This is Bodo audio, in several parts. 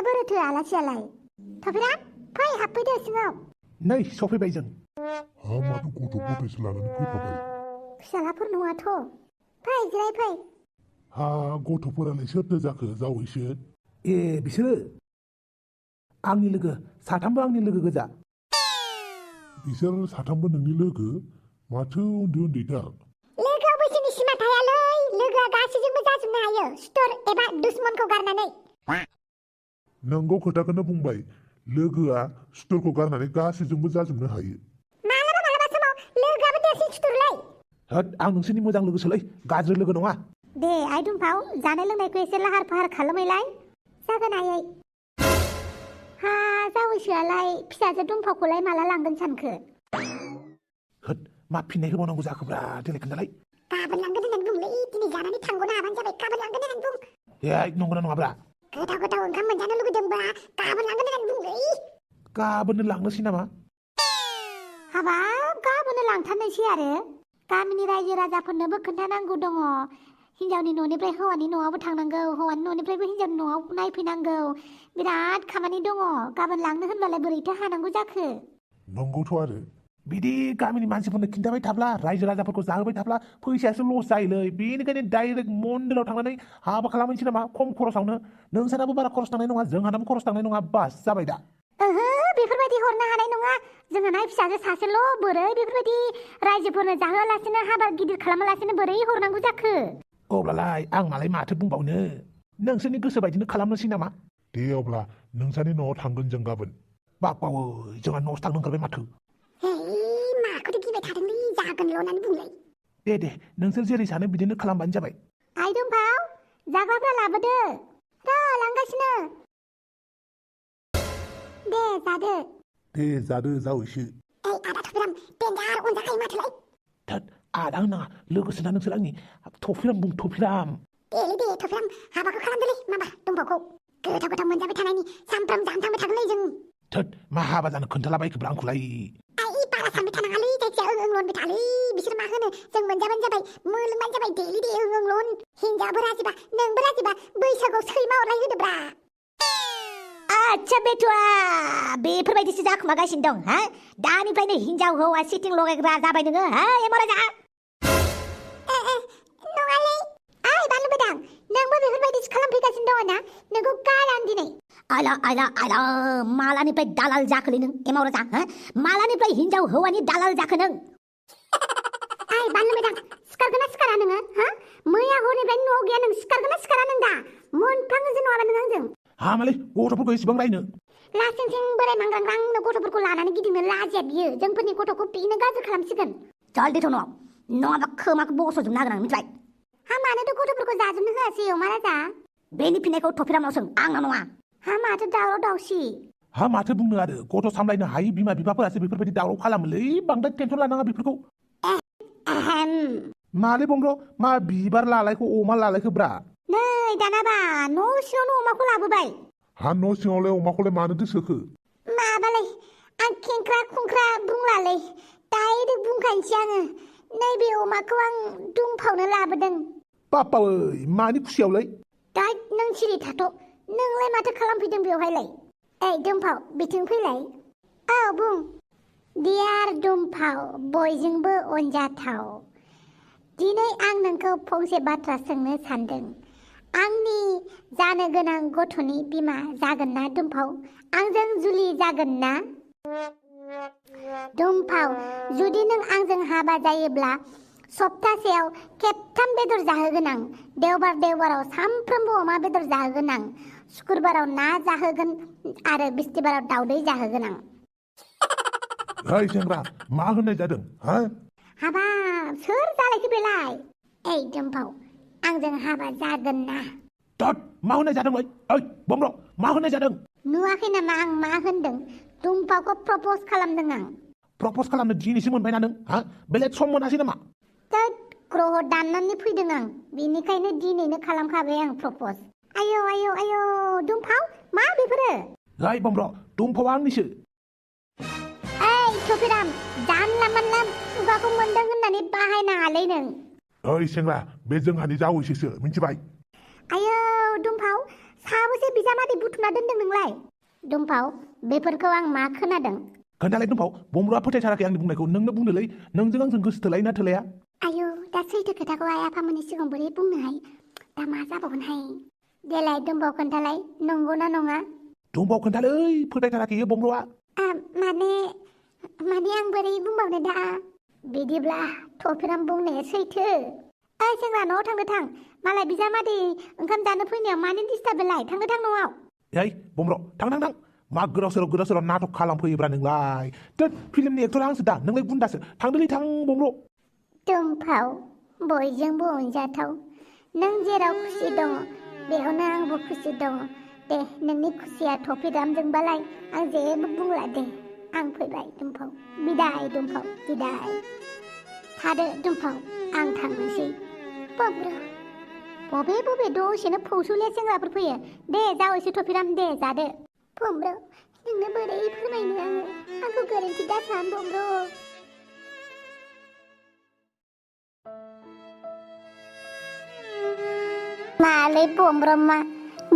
माबोरैथो आलासियालाय थफिराम फै हाबफैदो सिङाव नै सफैबाय जों माथो गथ' गथायसो लानानै फैफाबाय फिसालाफोर नङाथ' फै जिराय फै गथ'फोरालाय सोरथो जाखो जावैसो ए बिसोरो आंनि लोगो साथामबो आंनि लोगो गोजा बिसोर साथामबो नोंनि लोगो माथो उन्दै उन्दैथार लोगोआव बैसोनि सिमा थायालै लोगोआ गासैजोंबो जाजोबनो हायो सुथुर एबा दुश्मनखौ गारनानै नंगौ खोथाखौनो बुंबाय लोगोआ सुथुरखौ गारनानै गासैजोंबो जाजोबनो हायो मालाबा समाव लोगोआबो देरसिन सुथुरलै होद आं नोंसोरनि मोजां लोगोसोलै गाज्रि लोगो नङा दे आइ दुमफाव जानाय लोंनायखौ एसे लाहार फाहार खालामैलाय जागोन आयै जावैसोआलाय फिसाजो दुमफावखौलाय माला लांगोन सानखो होद मा फिननाय होबावनांगौ जाखोब्रा देलाय खोन्थालाय गाबोन लांगोन होननानै बुंलै दिनै जानानै थांग'नो हाबानो जाबाय गाबोन लांगोन होननानै बुं नंगौना नङाब्रा गोथाव ओंखाम मोनजानो लुगैदोंबा गाबोन लांगोन होननानै बुंलै गाबोननो लांनोसै नामा हाबाब गाबोननो लांथारनोसै आरो गामिनि रायजो राजाफोरनोबो खोन्थानांगौ दङ हिनजावनि न'निफ्राय हौवानि न'आवबो थांनांगौ हौवानि न'निफ्रायबो हिनजावनि न'आव नायफैनांगौ बिराद खामानि दङ गाबोन लांनो होनब्लालाय बोरैथो हानांगौ जाखो नंगौथ' आरो बिदि गामिनि मानसिफोरनो खिन्थाबाय थाब्ला रायजो राजाफोरखौ जाहोबाय थाब्ला फैसायासो लस जायोलै बेनिखायनो डाइरेक्ट मन्दिराव थांनानै हाबा खालामनोसै नामा खम खरसावनो नोंसानाबो बारा खरस थांनाय नङा जोंहानाबो खरस थांनाय नङा बास जाबाय दा ओहो बेफोरबायदि हरनो हानाय नङा जोंहानाय फिसाजो सासेल' बोरै बेफोरबायदि रायजोफोरनो जाहोआलासिनो हाबा गिदिर खालामालासिनो बोरै हरनांगौ जाखो अब्लालाय आं मालाय माथो बुंबावनो नोंसोरनि गोसो बायदिनो खालामनोसै नामा दे अब्ला नोंसानि न'आव थांगोन जों गाबोन बावै जोंहा न'आवसो थांनो ओंखारबाय माथो माखौथो गिबाय थादोंलै जागोनल' होननानै बुंलाय दे नोंसोर जेरै सानो बिदिनो खालामबानो जाबाय आइ दुमफाव जाग्राफ्रा लाबोदो र' लांगासिनो दे जादो दे जादो जावैसो आदा थफिराम देन्जार अनजाखायो माथोलाय थोद आदा होननाङा लोगोसेना नोंसोर आंनि थफिराम बुं थफिराम दे थफिराम हाबाखौ खालामदोलै माबा दुमफावखौ गोथाव मोनजाबाय थानायनि सामफ्राम जानो थांबाय थागोनलै जों थोद मा हाबा जानो खोन्थालाबायखोब्रा आंखौलाय बारा सानबाय थानाङालै जायखिया ओं होनबाय थालै बिसोर मा होनो जों मोनजाबानो जाबाय मोनलोंबानो जाबाय देलि दे ओं हिनजावाबो राजिबा नोंबो राजिबा बैसागुआव सैमा अरलाय होदोब्रा आच्छा बेथुआ बेफोरबायदिसो जाखुमागासिनो दं दानिफ्रायनो हिनजाव हौवा सिटिं लगायग्रा जाबाय नोङो एमराजा नङालै ओइ बानलु बेदां नोंबो बेफोरबायदिसो खालामफैगासिनो दङ ना नोंखौ गालां दिनै आला मालानिफ्राय दालाल जाखोलै नों एमावराजा मालानिफ्राय हिनजाव हौवानि दालाल जाखो नों ओइ बानलु बेदां सिखारगोना सिखारा नोङो मैया हरनिफ्राय न'आव गैया नों सिखारगोना सिखारा नों दा मोनफ्लाङोसो नङाबा नों आंजों मालै गथ'फोरखौ एसेबां रायनो लासिंसिं बोराय मांग्रांग्रांनो गथ'फोरखौ लानानै गिदिंनो लाजिया बियो जोंफोरनि गथ'खौ बेनो गाज्रि खालामसिगोन जल्दिथ' नङाबा खोमाखौ बस'जोबनो हागोन आं मिथिबाय मानोथ' गथ'फोरखौ जाजोबनो होआसै अमा राजा बेनि फिननायखौ थफिरामनाव सों आंनाव नङा माथो दावराव दावसि माथो बुंनो आरो गथ' सामलायनो हायि बिमा बिफाफोरासो बेफोरबायदि दावराव खालामोलै बांद्राय टेनसन लानाङा बेफोरखौ मालै बंग्र मा बिबार लालायखौ अमा लालायखो ब्रा नै दानाबा न' सिङावनो अमाखौ लाबोबाय न' सिङावलाय अमाखौलाय मानोथो सोखो माबालाय आं खेंख्रा खुंख्रा बुंलालै डाइरेक्ट बुंखानोसै आङो नैबे अमाखौ आं दुमफावनो लाबोदों बाप्पावै मानि खुसियावलै दा नों सिरि थाथ' नोंलाय माथो खालामफैदों बेवहायलाय दुमफाव बिथिं फैलाय बुं डियार दुमफाव बयजोंबो अनजाथाव दिनै आं नोंखौ फंसे बाथ्रा सोंनो सानदों आंनि जानो गोनां गथ'नि बिमा जागोन ना दुमफाव आंजों जुलि जागोन ना दुमफाव जुदि नों आंजों हाबा जायोब्ला सप्तासेयाव खेबथाम बेदर जाहोगोन आं देवबाराव सानफ्रोमबो अमा बेदर जाहोगोन आं शुक्रबाराव ना जाहोगोन आरो बिस्थिबाराव दावदै जाहोगोन आं सेंग्रा मा होननाय जादों हाबाब सोर जालायखो बेलाय दुमफाव आंजों हाबा जागोन ना मा होननाय जादोंलै बम्र मा होननाय जादों नुवाखै नामा आं मा होनदों दुमफावखौ प्रप'ज खालामदों आं प्रप'ज खालामनो दिनैसो मोनबायना नों बेलेग सम मोनासै नामा ग्रह दाननानै फैदों आं बेनिखायनो दिनैनो खालामखाबाय आं प्रप'ज आयौ दुमफाव मा बेफोरो बम्र दुमफावा आंनिसो थफिराम जानला मानला खुगाखौ मोनदों होननानै बाहायनाङालै नों सेंग्रा बे जोंहानि जावैसोसो मिथिबाय आयौ दुमफाव साबोसे बिजामादै बुथुमना दोनदों नोंलाय दुमफाव बेफोरखौ आं मा खोनादों खोन्थालाय दुमफाव बमब्रुआ फोथायथाराखै आंनि बुंनायखौ नोंनो बुंनोलै नोंजों आंजों गोसो थोलायोना थोलाया आयौ दा सैथो खोथाखौ आइ आफामोननि सिगाङाव बोरै बुंनोहाय दा मा जाबावगोनहाय देलाय दुमफाव खोन्थालाय नंगौना नङा दुमफाव खोन्थालै फोथायथाराखै बमब्रुआ माने आं बोरै बुंबावनो दा बिदिब्ला थफिराम बुंनाया सैथो ओइ सेंग्रा न'आव थांनो थां मालाय बिजामादै ओंखाम जानो फैनायाव मानो डिस्टार्ब बेलाय थांनो थां न'आव ओइ बमब्र थां मा गोदाव सोराव नाटक खालामफैयोब्रा नोंलाय दोद फिल्मनि एक्टरा आंसो दा नोंलाय गुन्दासो थांदोलै थां बमब्र दुमफाव बयजोंबो अनजाथाव नों जेराव खुसि दङ बेयावनो आंबो खुसि दङ दे नोंनि खुसिया थफिरामजोंबालाय आं जेबो बुंला दे आं फैबाय दुमफाव बिदाय दुमफाव बिदाय थादो दुमफाव आं थांनोसै बबे दसेनो फौसौलिया सेंग्राफोर फैयो दे जावैसो थफिराम दे जादो बमब्र नोंनो बोरै फोरमायनो आङो आंखौ गोरोन्थि दासान बमब्र मालै बमब्रमा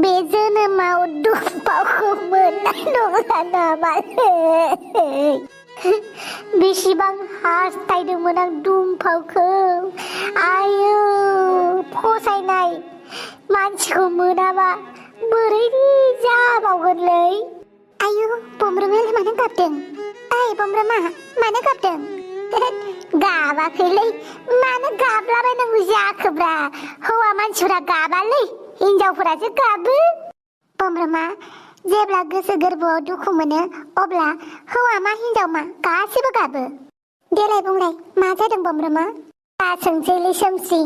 बे जोनोमाव दुमफावखौ मोननाय नङा नामालै बेसेबां हास्थायदोंमोन आं दुमफावखौ आयौ फसायनाय मानसिखौ मोनाबा बोरै जाबावगोनलै आयौ बमब्रमायालाय मानो गाबदों ओइ बमब्रमा मानो गाबदों गाबाखैलै मानो गाबलाबायनांगौ जाखोब्रा हौवा मानसिफोरा गाबालै हिनजावफोरासो गाबो बमब्रमा जेब्ला गोसो गोरबोआव दुखु मोनो अब्ला हौवा मा हिनजाव मा गासिबो गाबो देलाय बुंलाय मा जादों बमब्रमा दा सोंसैलै सोमसि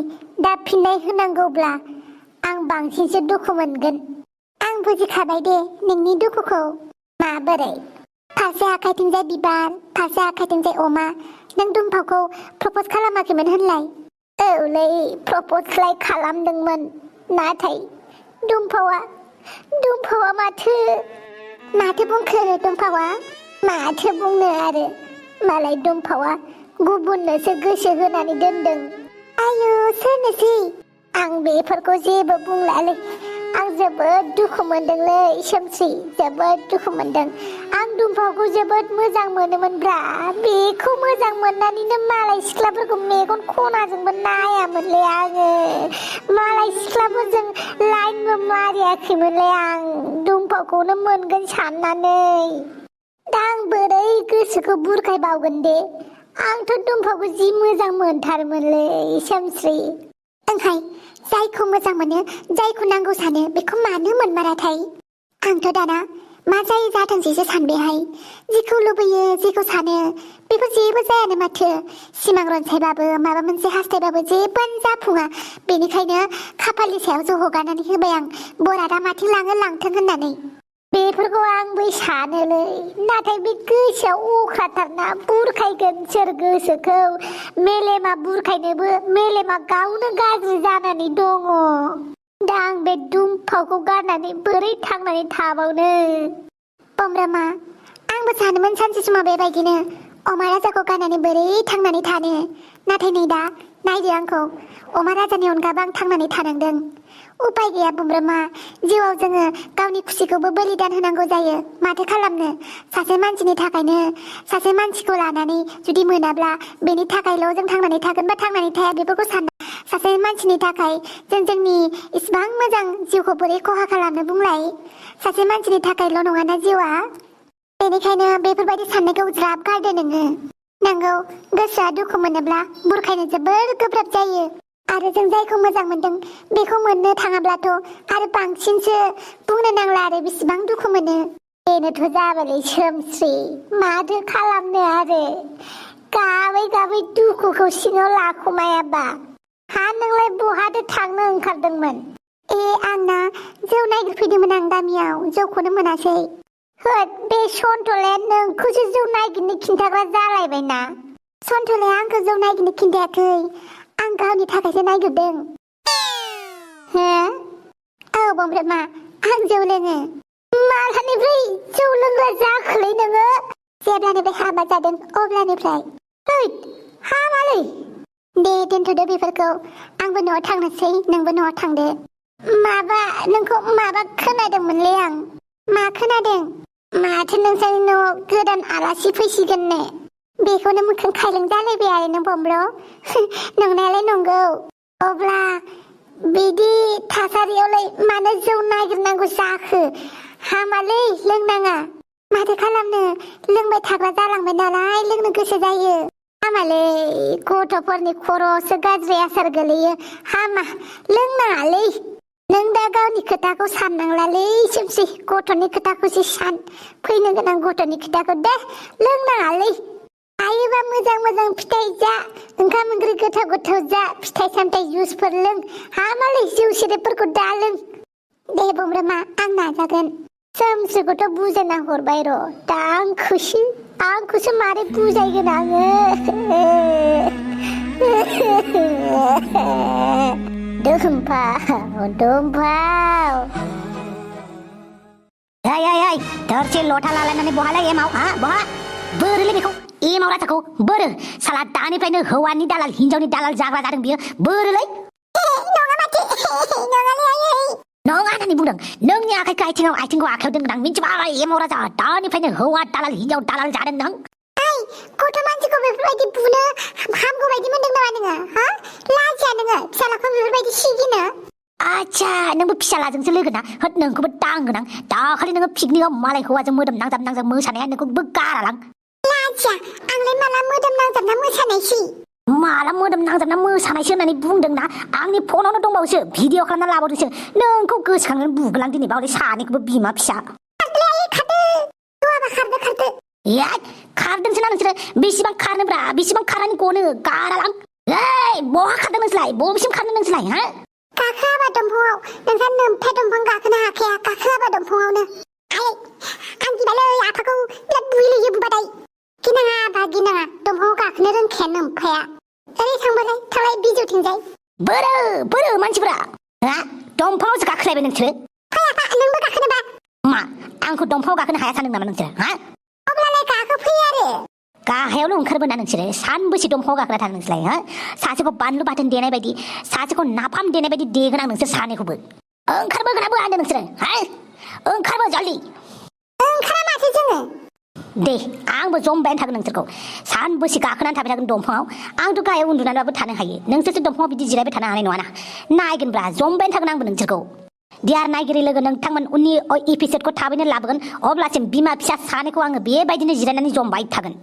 दा फिननाय होनांगौब्ला आं बांसिनसो दुखु मोनगोन आं बुजिखाबाय दे नोंनि दुखुखौ माबोरै फारसे आखाइथिंजाय बिबार फारसे आखाइथिंजाय अमा नों दुमफावखौ प्रप'ज खालामाखैमोन होनलाय औलै प्रप'जलाय खालामदोंमोन नाथाय दुमफावा माथो बुंखो दुमफावा माथो बुंनो आरो मालाय दुमफावा गुबुननोसो गोसो होनानै दोनदों आयु सोरनोसै आं बेफोरखौ जेबो बुंलालै आं जोबोद दुखु मोनदोंलै सोमसि जोबोद दुखु मोनदों आं दुमफावखौ जोबोद मोजां मोनोमोनब्रा बेखौ मोजां मोननानैनो मालाय सिख्लाफोरखौ मेगन खनाजोंबो नायामोनलै आङो मालाय सिख्लाफोरजों लाइनबो मारियाखैमोनलै आं दुमफावखौनो मोनगोन साननानै दा आं बोरै गोसोखौ बुरखायबावगोन दे आंथ' दुमफावखौ जि मोजां मोनथारोमोनलै सोमस्रि ओंहाय जायखौ मोजां मोनो जायखौ नांगौ सानो बेखौ मानो मोनमाराथाय आंथ' दाना मा जायो जाथोंसैसो सानबायहाय जेखौ लुबैयो जेखौ सानो बेखौ जेबो जायानो माथो सिमां रनसायबाबो माबा मोनसे हास्थायबाबो जेबोआनो जाफुङा बेनिखायनो खाफालनि सायाव ज' हगारनानै होबाय आं बरादा माथिं लाङो लांथों होननानै बेफोरखौ आंबो सानोलै नाथाय बे गोसोआव अख्राथारना बुरखायगोन सोर गोसोखौ मेलेमा बुरखायनोबो मेलेमा गावनो गाज्रि जानानै दङ दा आं बे दुमफावखौ गारनानै बोरै थांनानै थाबावनो बमब्रमा आंबो सानोमोन सानसे समाव बेबायदिनो अमा राजाखौ गारनानै बोरै थांनानै थानो नाथाय नै दा नायदो आंखौ अमा राजानि अनगाबो आं थांनानै थानांदों उपाय गैया बमब्रमा जिउआव जोङो गावनि खुसिखौबो बलिदान होनांगौ जायो माथो खालामनो सासे मानसिनि थाखायनो सासे मानसिखौ लानानै जुदि मोनाब्ला बेनि थाखायल' जों थांनानै थागोन बा थांनानै थाया बेफोरखौ सानना सासे मानसिनि थाखाय जों जोंनि इसिबां मोजां जिउखौ बोरै खहा खालामनो बुंलाय सासे मानसिनि थाखायल' नङाना जिउआ बेनिखायनो बेफोरबायदि साननायखौ ज्राब गारदो नोङो नंगौ गोसोआ दुखु मोनोब्ला बुरखायनो जोबोर गोब्राब जायो आरो जों जायखौ मोजां मोनदों बेखौ मोननो थाङाब्लाथ' आरो बांसिनसो बुंनो नांला आरो बेसेबां दुखु मोनो बेनोथ' जाबायलै सोमस्रि माथो खालामनो आरो गाबै गाबै दुखुखौ सिङाव लाखुमायाबा हा नोंलाय बहाथो थांनो ओंखारदोंमोन आंना जौ नागिरफैदोंमोन आं गामियाव जौखौनो मोनासै होद बे सन्थलाया नोंखौसो जौ नागिरनो खिन्थाग्रा जालायबायना सन्थलाया आंखौ जौ नागिरनो खिन्थायाखै आं गावनि थाखायसो नागिरदों हो औ बमब्रमा आं जौ लोङो मालानिफ्राय जौ लोंग्रा जाखोलै नोङो जेब्लानिफ्राय हाबा जादों अब्लानिफ्राय हैद हामालै दे दोनथ'दो बेफोरखौ आंबो न'आव थांनोसै नोंबो न'आव थांदो माबा नोंखौ माबा खोनादोंमोनलै आं मा खोनादों माथो नोंसानि न'आव गोदान आलासि फैसिगोननो बेखौनो मोखां खायलें जालायबाय आरो नों बमब्र नंनायालाय नंगौ अब्ला बिदि थासारियावलाय मानो जौ नागिरनांगौ जाखो हामालै लोंनाङा माथो खालामनो लोंबाय थाग्रा जालांबाय नालाय लोंनो गोसो जायो हामालै गथ'फोरनि खर'आवसो गाज्रि आसार गोलैयो हामा लोंनाङालै नों दा गावनि खोथाखौ साननांलालै सिमसि गथ'नि खोथाखौसो सान फैनो गोनां गथ'नि खोथाखौ दे लोंनाङालै हायोबा मोजां मोजां फिथाइ जा ओंखाम ओंख्रि गोथाव गोथाव जा फिथाइ सामथाइ जुसफोर लों हामालै जौ सेरेबफोरखौ दा लों दे बमब्रमा आं नाजागोन सोमसोखौथ' बुजायना हरबाय र' दा आंखौसो मारै बुजायगोन आङो दुम्फाव थोरसि लथा लालायनानै बहालाय एमाव बहा बोरोलै बेखौ एमाव राजाखौ बोरो साला दानिफ्रायनो हौवानि दालाल हिनजावनि दालाल जाग्रा जादों बियो बोरोलै नङा माथो नङा होननानै बुंदों नोंनि आखाइखौ आथिंखौ आखाइयाव दोनगोन आं मिन्थिबाय एमाव राजा दानिफ्रायनो हौवा दालाल हिनजाव दालाल जादों नों गथ' मानसिखौ बेफोरबायदि बुनो हामगौ बायदि मोनदों नामा नोङो लाजिया नोङो फिसालाखौ बेफोरबायदि सिगिनो आच्छा नोंबो फिसालाजोंसो लोगो ना होद नोंखौबो दांगोन आं दाखालि नोङो पिकनिकआव मालाय हौवाजों मोदोम नांजाब मोसानाया नोंखौबो गारालां लाजिया आंलाय माला मोदोम नांजाबना मोसानायसै माला मोदोम नांजाबना मोसानायसो होननानै बुंदोंना आंनि फनावनो दंबावोसो भिडिअ खालामना लाबावदोंसो नोंखौ गोसोखांनानै बुगोलां दिनै बावलै सानैखौबो बिमा फिसा खारदोंसो ना नोंसोरो बेसेबां खारनोब्रा बेसेबां खारनानै गनो गारालां बहा खारदों नोंसोरलाय बबेसिम खारदों नोंसोरलाय गाखोआबा दंफाङाव नोंसा नोमफा दंफां गाखोनो हाखाया गाखोआबा दंफाङावनो आं गिबायलै आफाखौ बिराद बुयोलै बुबाथाय गिनाङा दंफाङाव गाखोनो रोंखाया नोमफाया ओरै थांलाय बिजौथिंजाय बोरो मानसिफोरा दंफाङावसो गाखोलायबाय नोंसोरो फै आफा नोंबो गाखोनोबा मा आंखौ दंफाङाव गाखोनो हाया सानदों नामा नोंसोरो अब्लालाय गाखोफै आरो गाहायावल' ओंखारबोना नोंसोरो सानबोसे दंफाङाव गाखोना थानो नोंसोरलाय सासेखौ बानलु बाथोन देनाय बायदि सासेखौ नाफाम देनाय बायदि देगोन आं नोंसोर सानैखौबो ओंखारबोगोना बोआ होनदों नोंसोरो ओंखारबो जल्दि ओंखारा माथो जोङो दे आंबो जमबायानो थागोन नोंसोरखौ सानबोसे गाखोनानै थाबाय थागोन दंफाङाव आंथ' गाहायाव उन्दुनानैबाबो थानो हायो नोंसोरसो दंफाङाव बिदि जिरायबाय थानो हानाय नङाना नायगोनब्रा जमबायानो थागोन आंबो नोंसोरखौ दियार नायगिरि लोगो नोंथांमोन उननि एपिसडखौ थाबैनो लाबोगोन अब्लासिम बिमा फिसा सानैखौ आङो बेबायदिनो जिरायनानै जमबाय थागोन